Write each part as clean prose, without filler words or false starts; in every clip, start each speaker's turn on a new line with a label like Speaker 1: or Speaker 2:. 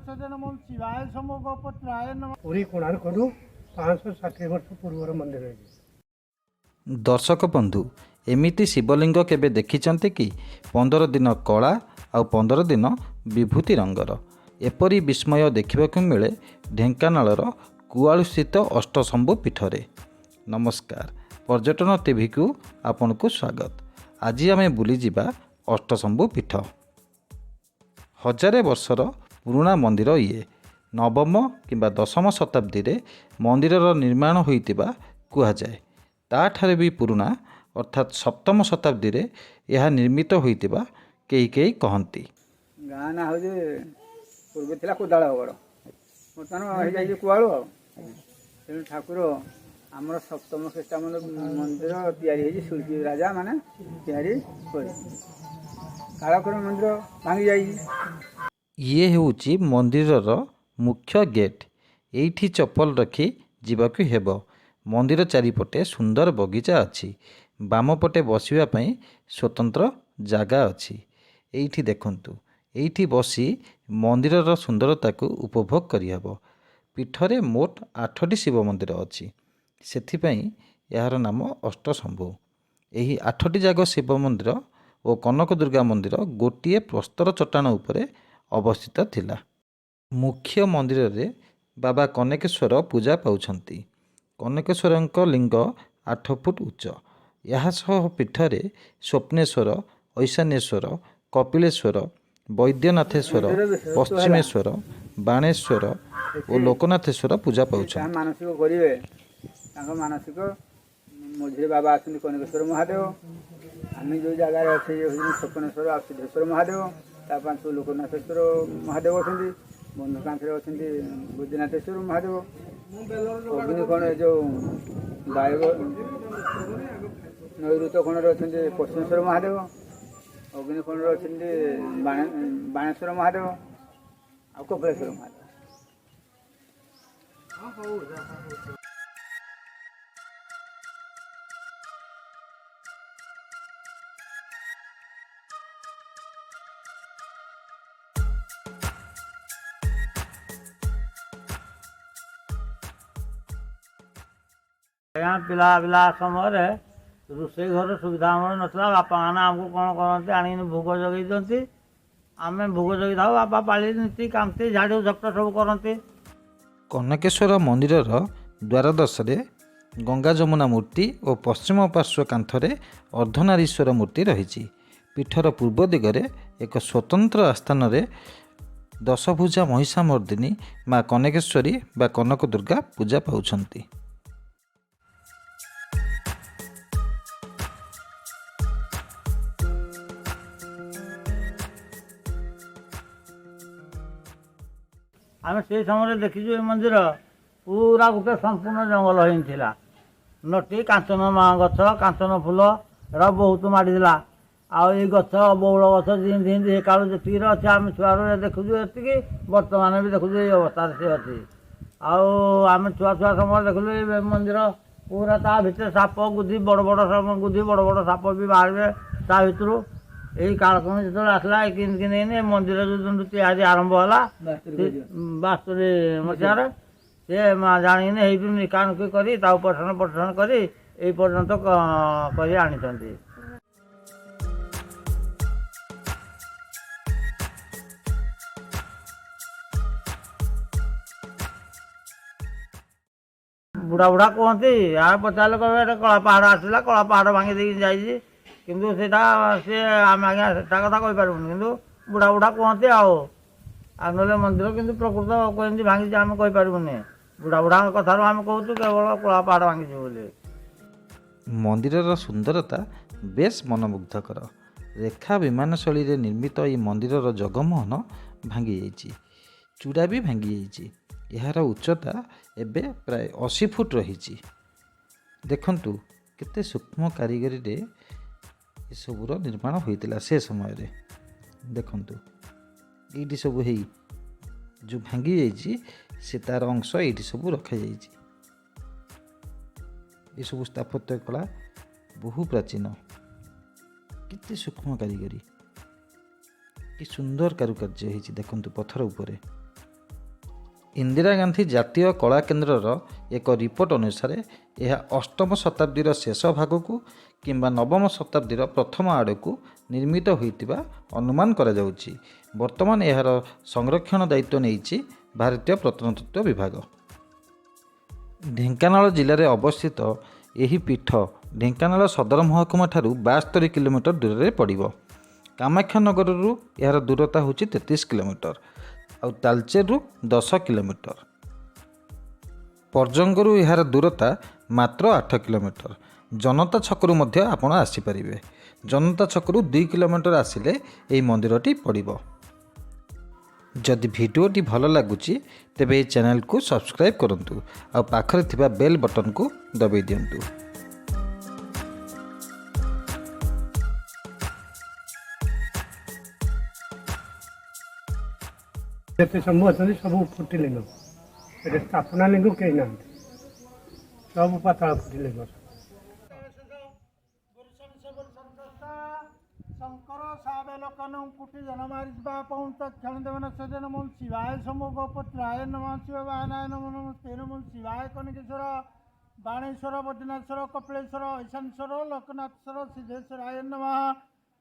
Speaker 1: ପଞ୍ଚଜନ ଶିବାୟ ସମୋଗପତ୍ରାୟ ନମଃ।
Speaker 2: ପୁରୀ କୋଣାର୍କରୁ 560 ବର୍ଷ ପୂର୍ବର ମନ୍ଦିର ହେଇଛି।
Speaker 3: ଦର୍ଶକ ବନ୍ଧୁ, ଏମିତି ଶିବଲିଙ୍ଗ କେବେ ଦେଖିଛନ୍ତି କି? 15 ଦିନ କଳା ଆଉ 15 ଦିନ ବିଭୂତି ରଙ୍ଗର। ଏପରି ବିସ୍ମୟ ଦେଖିବାକୁ ମିଳେ ଢେଙ୍କାନାଳର କୁଆଳୁସ୍ଥିତ ଅଷ୍ଟଶମ୍ଭୁ ପୀଠରେ। ନମସ୍କାର, ପର୍ଯ୍ୟଟନ ଟିଭିକୁ ଆପଣଙ୍କୁ ସ୍ୱାଗତ। ଆଜି ଆମେ ବୁଲିଯିବା ଅଷ୍ଟଶମ୍ଭୁ ପୀଠ। ହଜାରେ ବର୍ଷର ପୁରୁଣା ମନ୍ଦିର ଇଏ। ନବମ କିମ୍ବା ଦଶମ ଶତାବ୍ଦୀରେ ମନ୍ଦିରର ନିର୍ମାଣ ହୋଇଥିବା କୁହାଯାଏ। ତା'ଠାରୁ ବି ପୁରୁଣା, ଅର୍ଥାତ୍ ସପ୍ତମ ଶତାବ୍ଦୀରେ ଏହା ନିର୍ମିତ ହୋଇଥିବା କେହି କେହି କହନ୍ତି।
Speaker 4: ଗାଁ ନାଁ ହେଉଛି, ପୂର୍ବେ ଥିଲା କୋଦାଳଗଡ଼, ବର୍ତ୍ତମାନ ହେଇଯାଇଛି କୁଆଳୁ। ଆଉ ତେଣୁ ଠାକୁର ଆମର ସପ୍ତମ ଖ୍ରୀଷ୍ଟାବ୍ଦ ମନ୍ଦିର ତିଆରି ହେଇଛି, ଶିଳ୍ପୀ ରାଜା ମାନେ ତିଆରି କରି। କାଳକ୍ରମେ ମନ୍ଦିର ଭାଙ୍ଗି ଯାଇଛି।
Speaker 3: ଇଏ ହେଉଛି ମନ୍ଦିରର ମୁଖ୍ୟ ଗେଟ୍। ଏଇଠି ଚପଲ ରଖି ଯିବାକୁ ହେବ। ମନ୍ଦିର ଚାରିପଟେ ସୁନ୍ଦର ବଗିଚା ଅଛି। ବାମ ପଟେ ବସିବା ପାଇଁ ସ୍ୱତନ୍ତ୍ର ଜାଗା ଅଛି। ଏଇଠି ଦେଖନ୍ତୁ, ଏଇଠି ବସି ମନ୍ଦିରର ସୁନ୍ଦରତାକୁ ଉପଭୋଗ କରିହେବ। ପୀଠରେ ମୋଟ ଆଠଟି ଶିବ ମନ୍ଦିର ଅଛି, ସେଥିପାଇଁ ଏହାର ନାମ ଅଷ୍ଟଶମ୍ଭୁ। ଏହି ଆଠଟି ଯାକ ଶିବ ମନ୍ଦିର ଓ କନକ ଦୁର୍ଗା ମନ୍ଦିର ଗୋଟିଏ ପ୍ରସ୍ତର ଚଟାଣ ଉପରେ ଅବସ୍ଥିତ ଥିଲା। ମୁଖ୍ୟ ମନ୍ଦିରରେ ବାବା କନେକେଶ୍ୱର ପୂଜା ପାଉଛନ୍ତି। କନେକେଶ୍ୱରଙ୍କ ଲିଙ୍ଗ 8 ଫୁଟ ଉଚ୍ଚ। ଏହା ସହ ପୀଠରେ ସ୍ୱପ୍ନେଶ୍ୱର, ଐଶାନ୍ୟେଶ୍ୱର, କପିଳେଶ୍ୱର, ବୈଦ୍ୟନାଥେଶ୍ୱର, ପଶ୍ଚିମେଶ୍ୱର, ବାଣେଶ୍ୱର ଓ ଲୋକନାଥେଶ୍ୱର ପୂଜା
Speaker 4: ଯାହା
Speaker 3: ପାଉଛନ୍ତି।
Speaker 4: ମାନସିକ କରିବେ, ତାଙ୍କ ମାନସିକ। ମଝିରେ ବାବା ଅଛନ୍ତି କନକେଶ୍ୱର ମହାଦେବ। ଆମେ ଯେଉଁ ଜାଗାରେ ଅଛେ, ଇଏ ହେଉଛନ୍ତି ସ୍ୱପ୍ନେଶ୍ୱର ଆଉ ସିଦ୍ଧେଶ୍ୱର ମହାଦେବ। ତା ପାଞ୍ଚ ଲୋକନାଥେଶ୍ୱର ମହାଦେବ ଅଛନ୍ତି। ବନ୍ଧ କାନ୍ଥରେ ଅଛନ୍ତି ବୈଦ୍ୟନାଥେଶ୍ୱର ମହାଦେବ। ଅଗ୍ନିକୋଣ, ଯେଉଁ ବାୟୁ ନୈଋତ କୋଣରେ ଅଛନ୍ତି ପଶ୍ଚିମେଶ୍ୱର ମହାଦେବ। ଅଗ୍ନିକୋଣରେ ଅଛନ୍ତି ବାଣେଶ୍ୱର ମହାଦେବ ଆଉ କପିଳେଶ୍ୱର ମହାଦେବ।
Speaker 1: ଆଜ୍ଞା, ପିଲା ପିଲା ସମୟରେ ରୋଷେଇ ଘର ସୁବିଧା ଆମର ନଥିଲା। ବାପା ମାନେ ଆମକୁ କ'ଣ କରନ୍ତି, ଆଣିକିନି ଭୋଗ ଯୋଗେଇ ଦିଅନ୍ତି। ଆମେ ଭୋଗ ଯୋଗେଇଥାଉ। ବାପା ପାଳି ନୀତି କାନ୍ତି ଝାଡ଼ୁ ଝପଟ ସବୁ କରନ୍ତି।
Speaker 3: କନକେଶ୍ୱର ମନ୍ଦିରର ଦ୍ୱାରଦଶରେ ଗଙ୍ଗା ଯମୁନା ମୂର୍ତ୍ତି ଓ ପଶ୍ଚିମ ପାର୍ଶ୍ୱ କାନ୍ଥରେ ଅର୍ଦ୍ଧନାରୀଶ୍ୱର ମୂର୍ତ୍ତି ରହିଛି। ପୀଠର ପୂର୍ବ ଦିଗରେ ଏକ ସ୍ୱତନ୍ତ୍ର ଆସ୍ଥାନରେ ଦଶଭୁଜା ମହିଷାମର୍ଦ୍ଦିନୀ ମା କନକେଶ୍ୱରୀ ବା କନକ ଦୁର୍ଗା ପୂଜା ପାଉଛନ୍ତି।
Speaker 1: ଆମେ ସେଇ ସମୟରେ ଦେଖିଛୁ, ଏ ମନ୍ଦିର ପୁରା ଗୋଟେ ସମ୍ପୂର୍ଣ୍ଣ ଜଙ୍ଗଲ ହେଇଥିଲା। ନଟି କାଞ୍ଚନ ମା ଗଛ, କାଞ୍ଚନ ଫୁଲ ଏରା ବହୁତ ମାଡ଼ିଥିଲା। ଆଉ ଏଇ ଗଛ, ବଉଳ ଗଛ ଯେମିତି ଯେମିତି କାଳୁ ଯେତିକିରେ ଅଛି, ଆମେ ଛୁଆରୁ ଦେଖୁଛୁ ଏତିକି, ବର୍ତ୍ତମାନ ବି ଦେଖୁଛୁ ଏଇ ଅବସ୍ଥାରେ ସେ ଅଛି। ଆଉ ଆମେ ଛୁଆ ଛୁଆ ସମୟରେ ଦେଖିଲୁ, ଏଇ ମନ୍ଦିର ପୁରା ତା ଭିତରେ ସାପ ଗୁଧି, ବଡ଼ ବଡ଼ ସାପ ଗୁଧି, ବଡ଼ ବଡ଼ ସାପ ବି ବାହାରିବେ ତା ଭିତରୁ। ଏଇ କାଳକ୍ରମେ ଯେତେବେଳେ ଆସିଲା, ଏ କିନ୍ତି କିନ୍ତି କିନ୍ତି ଏ ମନ୍ଦିର ଯୋଉ ଦିନଠୁ ତିଆରି ଆରମ୍ଭ ହେଲା, 72 ମସିହାରେ, ସେ ଜାଣିକିନି ହେଇଠୁ ନିକାନୁକି କରି ତାକୁ ପଠନ ପଠନ କରି ଏଇ ପର୍ଯ୍ୟନ୍ତ କରି ଆଣିଛନ୍ତି। ବୁଢ଼ା ବୁଢ଼ା କୁହନ୍ତି, ଆଉ ପଚାରିଲେ କହିବେ, ଏଇଟା କଳା ପାହାଡ଼ ଆସିଲା, କଳା ପାହାଡ଼ ଭାଙ୍ଗି ଦେଇକି ଯାଇଛି। କିନ୍ତୁ ସେଇଟା ସିଏ ଆମେ ଆଜ୍ଞା ସେଟା କଥା କହିପାରିବୁନି, କିନ୍ତୁ ବୁଢ଼ା ବୁଢ଼ା କୁହନ୍ତି। ଆଉ ଆଉ ନହେଲେ ମନ୍ଦିର କିନ୍ତୁ ପ୍ରକୃତ କେମିତି ଭାଙ୍ଗିଛି ଆମେ କହିପାରିବୁନି। ବୁଢ଼ା ବୁଢ଼ାଙ୍କ କଥାରୁ ଆମେ କହୁଛୁ କେବଳ କଳା ପାହାଡ଼ ଭାଙ୍ଗିଛୁ ବୋଲି।
Speaker 3: ମନ୍ଦିରର ସୁନ୍ଦରତା ବେଶ୍ ମନମୁଗ୍ଧକର। ରେଖା ବିମାନ ଶୈଳୀରେ ନିର୍ମିତ ଏହି ମନ୍ଦିରର ଜଗମୋହନ ଭାଙ୍ଗିଯାଇଛି, ଚୂଡ଼ା ବି ଭାଙ୍ଗିଯାଇଛି। ଏହାର ଉଚ୍ଚତା ଏବେ ପ୍ରାୟ 80 ଫୁଟ ରହିଛି। ଦେଖନ୍ତୁ, କେତେ ସୂକ୍ଷ୍ମ କାରିଗରୀରେ ଏସବୁର ନିର୍ମାଣ ହୋଇଥିଲା ସେ ସମୟରେ। ଦେଖନ୍ତୁ, ଏଇଠି ସବୁ ହେଇ ଯେଉଁ ଭାଙ୍ଗି ଯାଇଛି, ସେ ତାର ଅଂଶ ଏଇଠି ସବୁ ରଖାଯାଇଛି। ଏସବୁ ସ୍ଥାପତ୍ୟ କଳା ବହୁ ପ୍ରାଚୀନ। କେତେ ସୂକ୍ଷ୍ମ କାରିଗରୀ, କି ସୁନ୍ଦର କାରୁକାର୍ଯ୍ୟ ହେଇଛି ଦେଖନ୍ତୁ ପଥର ଉପରେ। ଇନ୍ଦିରା ଗାନ୍ଧୀ ଜାତୀୟ କଳା କେନ୍ଦ୍ରର ଏକ ରିପୋର୍ଟ ଅନୁସାରେ ଏହା ଅଷ୍ଟମ ଶତାବ୍ଦୀର ଶେଷ ଭାଗକୁ କିମ୍ବା ନବମ ଶତାବ୍ଦୀର ପ୍ରଥମ ଆଡ଼କୁ ନିର୍ମିତ ହୋଇଥିବା ଅନୁମାନ କରାଯାଉଛି। ବର୍ତ୍ତମାନ ଏହାର ସଂରକ୍ଷଣ ଦାୟିତ୍ୱ ନେଇଛି ଭାରତୀୟ ପ୍ରତ୍ନତତ୍ତ୍ୱ ବିଭାଗ। ଢେଙ୍କାନାଳ ଜିଲ୍ଲାରେ ଅବସ୍ଥିତ ଏହି ପୀଠ ଢେଙ୍କାନାଳ ସଦର ମହକୁମା ଠାରୁ 72 କିଲୋମିଟର ଦୂରରେ ପଡ଼ିବ। କାମାକ୍ଷାନଗରରୁ ଏହାର ଦୂରତା ହେଉଛି 33 କିଲୋମିଟର ଆଉ ତାଲଚେରରୁ 10 କିଲୋମିଟର। ପର୍ଜଙ୍ଗରୁ ଏହାର ଦୂରତା ମାତ୍ର 8 କିଲୋମିଟର। ଜନତା ଛକରୁ ମଧ୍ୟ ଆପଣ ଆସିପାରିବେ। ଜନତା ଛକରୁ 2 କିଲୋମିଟର ଆସିଲେ ଏହି ମନ୍ଦିରଟି ପଡ଼ିବ। ଯଦି ଭିଡ଼ିଓଟି ଭଲ ଲାଗୁଛି, ତେବେ ଏହି ଚ୍ୟାନେଲକୁ ସବସ୍କ୍ରାଇବ୍ କରନ୍ତୁ ଆଉ ପାଖରେ ଥିବା ବେଲ୍ ବଟନକୁ ଦବାଇ ଦିଅନ୍ତୁ।
Speaker 2: ଯେତେ ସବୁ ଅଛନ୍ତି, ସବୁ ଫୁଟିଲିଙ୍ଗ। ଏଠି ସ୍ଥାପନା ଲିଙ୍ଗ କେହି ନାହାନ୍ତି, ସବୁ ପାତାଳ ଫୁଟିଲିଙ୍ଗ।
Speaker 1: ଶଙ୍କର ସାବେଲୋକନ କୁଟି ଜନମାରିବା ପୌନ୍ତ କ୍ଷଣ ଦେବନ ସଜନ ନମୋ ଶିବାୟ ଶମ୍ଭୁ ଗୋପତ୍ରାୟ ନମଃ ଶିବବାହନାୟ ନମୋ ନମସ୍ତେ ନମୋ ଶିବାୟ। କନକେଶ୍ୱର, ବାଣେଶ୍ୱର, ବଦ୍ରିନାଥେଶ୍ୱର, କପିଳେଶ୍ୱର, ଈଶାନେଶ୍ୱର, ଲୋକନାଥେଶ୍ୱର, ସିଦ୍ଧେଶ୍ୱରାୟ ନମଃ।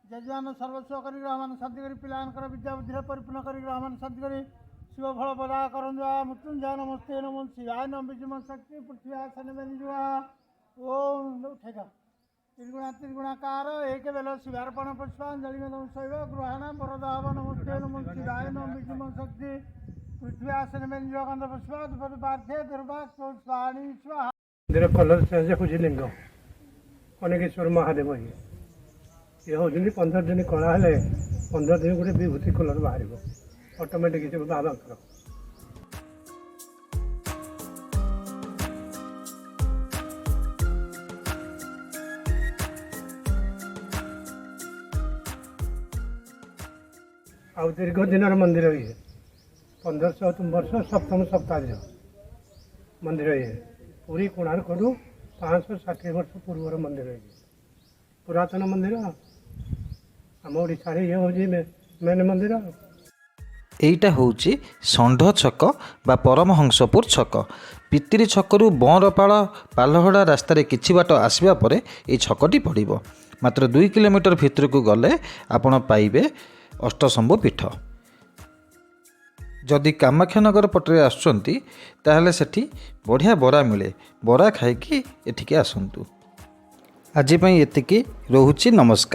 Speaker 1: ଯଜମାନ ସର୍ବସ୍ୱ କରି, ଗ୍ରହମାନ ଶାନ୍ତି କରି, ପିଲାମାନଙ୍କର ବିଦ୍ୟା ବୁଦ୍ଧିରେ ପରିପୂର୍ଣ୍ଣ କରି, ଗ୍ରହମାନ ଶାନ୍ତି କରି ଶିବ ଫଳ ପ୍ରଦା କରନ୍ତୁ। ମୃତ୍ୟୁଞ୍ଜୟ ନମସ୍ତେ ନମୋ ଶିବାୟ ନମ ବିଜୁମ ଶକ୍ତି ପୃଥିବୀ ଓମ୍ ଉଠେଇଥା ତ୍ରିଗୁଣା ତ୍ରିଗୁଣାକାର ଏକ ବେଲ ଶିବାର୍ପଣ ପୁଷ୍ପାଞ୍ଜଳି ଶୈବ ଗୃହାଣ ବରଦାବ ନମସ୍ତେ ନମୋ ଶିବାୟ ନମ ବିଜୁମ ଶକ୍ତି ପୃଥିବୀ ଆସନ ଗନ୍ଧ ପୁଷ୍ପା ପାର୍ଥେ ଦୁର୍ବା ସ୍ୱାଣୀ ସ୍ୱାହା।
Speaker 2: ମନ୍ଦିର କଲର ଚେଞ୍ଜ ହେଉଛି ଲିଙ୍ଗ। କନକେଶ୍ୱର ମହାଦେବ ଇଏ। ଇଏ ହେଉଛନ୍ତି 15 ଦିନ କଳା ହେଲେ 15 ଦିନ ଗୋଟେ ବିଭୂତି କଲର ବାହାରିବ ଅଟୋମେଟିକ୍ ସେ ବାବାଙ୍କର। ଆଉ ଦୀର୍ଘ ଦିନର ମନ୍ଦିର ଇଏ, 1500 ବର୍ଷ, ସପ୍ତମ ଶତାବ୍ଦୀର ମନ୍ଦିର ଇଏ। ପୁରୀ କୋଣାର୍କଠୁ 560 ବର୍ଷ ପୂର୍ବର ମନ୍ଦିର ଇଏ, ପୁରାତନ ମନ୍ଦିର। ଆମ ଓଡ଼ିଶାରେ ଇଏ ହେଉଛି ମେନ୍ ମନ୍ଦିର।
Speaker 3: ଏଇଟା ହେଉଛି ଷଣ୍ଢ ଛକ ବା ପରମହଂସପୁର ଛକ। ପିତିରି ଛକରୁ ବଅଁରପାଳ ପାଲହଡ଼ା ରାସ୍ତାରେ କିଛି ବାଟ ଆସିବା ପରେ ଏଇ ଛକଟି ପଡ଼ିବ। ମାତ୍ର 2 କିଲୋମିଟର ଭିତରକୁ ଗଲେ ଆପଣ ପାଇବେ ଅଷ୍ଟଶମ୍ଭୁ ପୀଠ। ଯଦି କାମାକ୍ଷାନଗର ପଟରେ ଆସୁଛନ୍ତି, ତାହେଲେ ସେଠି ବଢ଼ିଆ ବରା ମିଳେ। ବରା ଖାଇକି ଏଠିକି ଆସନ୍ତୁ। ଆଜି ପାଇଁ ଏତିକି ରହୁଛି। ନମସ୍କାର।